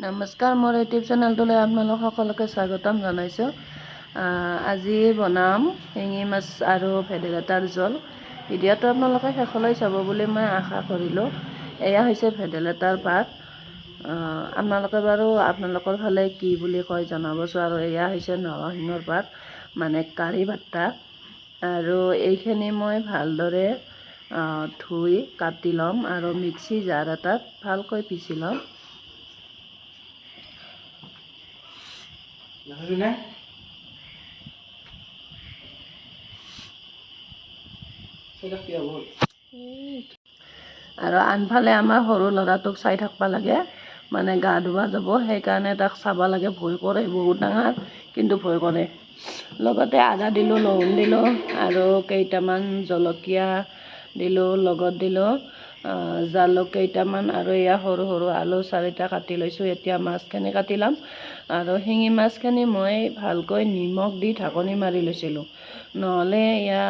নমস্কাৰ, মোৰ ইউটিউব চেনেলটোলৈ আপোনালোক সকলোকে স্বাগতম জনাইছোঁ। আজি বনাম শিঙি মাছ আৰু ভেদাইলতাৰ জোল। ভিডিঅ'টো আপোনালোকে শেষলৈ চাব বুলি মই আশা কৰিলোঁ। এয়া হৈছে ভেদাইলতাৰ পাত। আপোনালোকে বাৰু আপোনালোকৰ ফালে কি বুলি কয় জনাবচোন। আৰু এয়া হৈছে নৰসিংহৰ পাত, মানে কাৰি পাত্তা। আৰু এইখিনি মই ভালদৰে ধুই কাটি ল'ম আৰু মিক্সি জাৰ এটাত ভালকৈ পিচি ল'ম। আৰু আনফালে আমাৰ সৰু ল'ৰাটোক চাই থাকিব লাগে, মানে গা ধুব যাব, সেইকাৰণে তাক চাব লাগে। ভয় কৰে, বহুত ডাঙৰ কিন্তু ভয় কৰে। লগতে আদা দিলোঁ, নহৰু দিলোঁ আৰু কেইটামান জলকীয়া দিলোঁ, লগত দিলোঁ জালুক কেইটামান আৰু এয়া সৰু সৰু আলু চাৰিটা কাটি লৈছোঁ। এতিয়া মাছখিনি কাটি ল'ম। আৰু শিঙি মাছখিনি মই ভালকৈ নিমখ দি ঢাকনি মাৰি লৈছিলোঁ, নহ'লে এয়া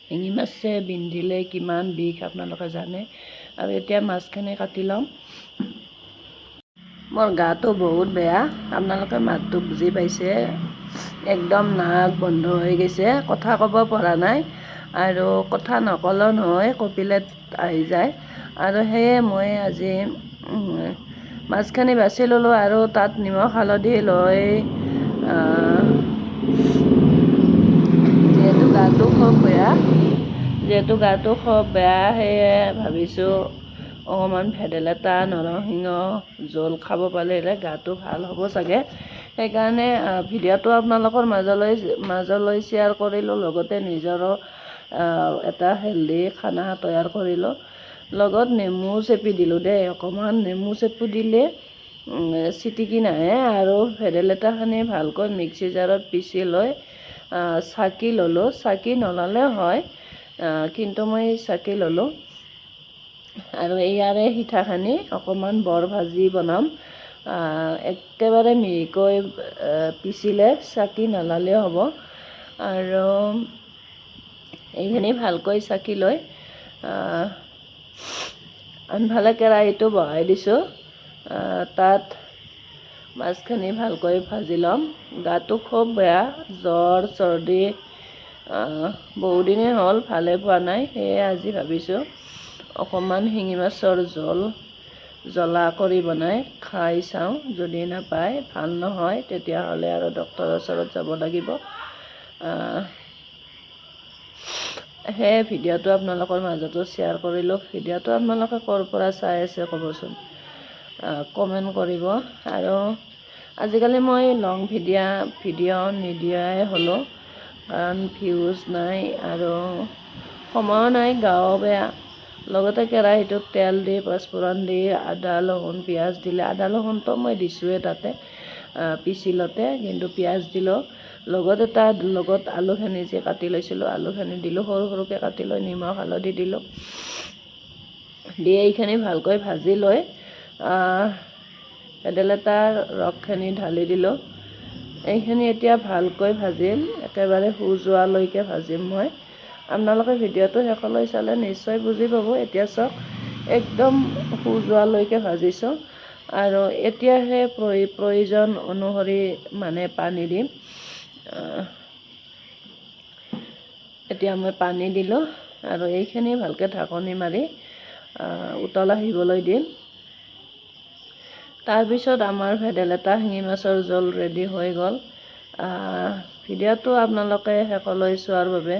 শিঙি মাছে বিন্ধিলে কিমান বিষ আপোনালোকে জানে। আৰু এতিয়া মাছখিনি কাটি ল'ম। মোৰ গাটো বহুত বেয়া, আপোনালোকে মাতটো বুজি পাইছে, একদম নাক বন্ধ হৈ গৈছে, কথা ক'ব পৰা নাই। আৰু কথা নক'লেও নহয়, কপিলেত আহি যায়। আৰু সেয়ে মই আজি মাছখিনি বাছি ল'লোঁ আৰু তাত নিমখ হালধি লৈ, যিহেতু গাটো খুব বেয়া, সেয়ে ভাবিছোঁ অকণমান ভেদাইলতা নৰসিংহ জোল খাব পাৰিলে গাটো ভাল হ'ব চাগে। সেইকাৰণে ভিডিঅ'টো আপোনালোকৰ মাজলৈ শ্বেয়াৰ কৰিলোঁ, লগতে নিজৰো এটা হেল্ডি খানা তৈয়াৰ কৰিলোঁ। লগত নেমু চেপি দিলোঁ দেই, অকণমান নেমু চেপি দিলে চিটিকি নাহে। আৰু ভেদাইলতাখিনি ভালকৈ মিক্সি জাৰত পিচি লৈ চাকি ল'লোঁ। চাকি নল'লেও হয়, কিন্তু মই চাকি ল'লোঁ। আৰু ইয়াৰে সিঠাখিনি অকণমান বৰ ভাজি বনাম। একেবাৰে মিহিকৈ পিচিলে চাকি নল'লেও হ'ব। আৰু এইখিনি ভালকৈ চাকি লৈ আনফালে কেৰাহীটো বহাই দিছোঁ। তাত মাছখিনি ভালকৈ ভাজি ল'ম। গাটো খুব বেয়া, জ্বৰ চৰ্দি বহুদিনেই হ'ল, ভালে পোৱা নাই। সেয়ে আজি ভাবিছোঁ অকণমান শিঙি মাছৰ জোল জ্বলা কৰি বনাই খাই চাওঁ। যদি নাপায়, ভাল নহয়, তেতিয়াহ'লে আৰু ডক্তৰৰ ওচৰত যাব লাগিব। সেয়ে ভিডিঅ'টো আপোনালোকৰ মাজতো শ্বেয়াৰ কৰিলোঁ। ভিডিঅ'টো আপোনালোকে ক'ৰ পৰা চাই আছে ক'বচোন, কমেণ্ট কৰিব। আৰু আজিকালি মই লং ভিডিঅ' নিদিয়াই হ'লোঁ, কাৰণ ভিউজ নাই আৰু সময়ো নাই, গাও বেয়া। লগতে কেৰাহীটোত তেল দি পাঁচফোৰণ দি আদা ৰহুন পিঁয়াজ দিলে, আদা ৰহুনটো মই দিছোঁৱেই তাতে পিচিলতে, কিন্তু পিঁয়াজ দিলোঁ। লগতে তাৰ লগত আলুখিনি যে কাটি লৈছিলোঁ, আলুখিনি দিলোঁ, সৰু সৰুকৈ কাটি লৈ নিমখ হালধি দিলোঁ। দি এইখিনি ভালকৈ ভাজি লৈ ভেদাইলতাৰ ৰসখিনি ঢালি দিলোঁ। এইখিনি এতিয়া ভালকৈ ভাজিম, একেবাৰে শুজোৱালৈকে ভাজিম মই। আপোনালোকে ভিডিঅ'টো শেষলৈ চালে নিশ্চয় বুজি পাব। এতিয়া চাওক, একদম শুজোৱালৈকে ভাজিছোঁ। আৰু এতিয়াহে প্ৰয়োজন অনুসৰি মানে পানী দিম। এতিয়া মই পানী দিলোঁ আৰু এইখিনি ভালকৈ ঢাকনি মাৰি উতল আহিবলৈ দিম। তাৰপিছত আমাৰ ভেদাইলতা শিঙি মাছৰ জোল ৰেডি হৈ গ'ল। ভিডিঅ'টো আপোনালোকে শেষলৈ চোৱাৰ বাবে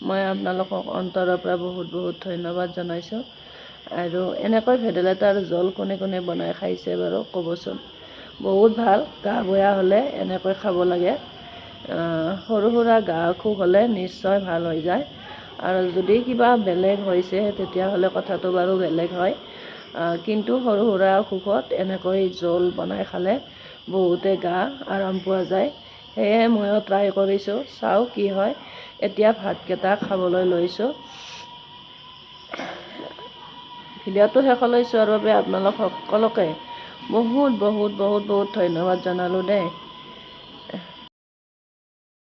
মই আপোনালোকক অন্তৰৰ পৰা বহুত বহুত ধন্যবাদ জনাইছোঁ। আৰু এনেকৈ ভেদাইলতাৰ জোল কোনে কোনে বনাই খাইছে বাৰু ক'বচোন। বহুত ভাল, গা বেয়া হ'লে এনেকৈ খাব লাগে। সৰু সুৰা গা অসুখ হ'লে নিশ্চয় ভাল হৈ যায়। আৰু যদি কিবা বেলেগ হৈছে তেতিয়াহ'লে কথাটো বাৰু বেলেগ হয়, কিন্তু সৰু সুৰা অসুখত এনেকৈ জোল বনাই খালে বহুতে গা আৰাম পোৱা যায়। সেয়ে ময়ো ট্ৰাই কৰিছোঁ, চাওঁ কি হয়। এতিয়া ভাতকেইটা খাবলৈ লৈছোঁ। ভিডিঅ'টো শেষলৈ চোৱাৰ বাবে আপোনালোক সকলোকে বহুত বহুত বহুত বহুত ধন্যবাদ জনালোঁ দেই।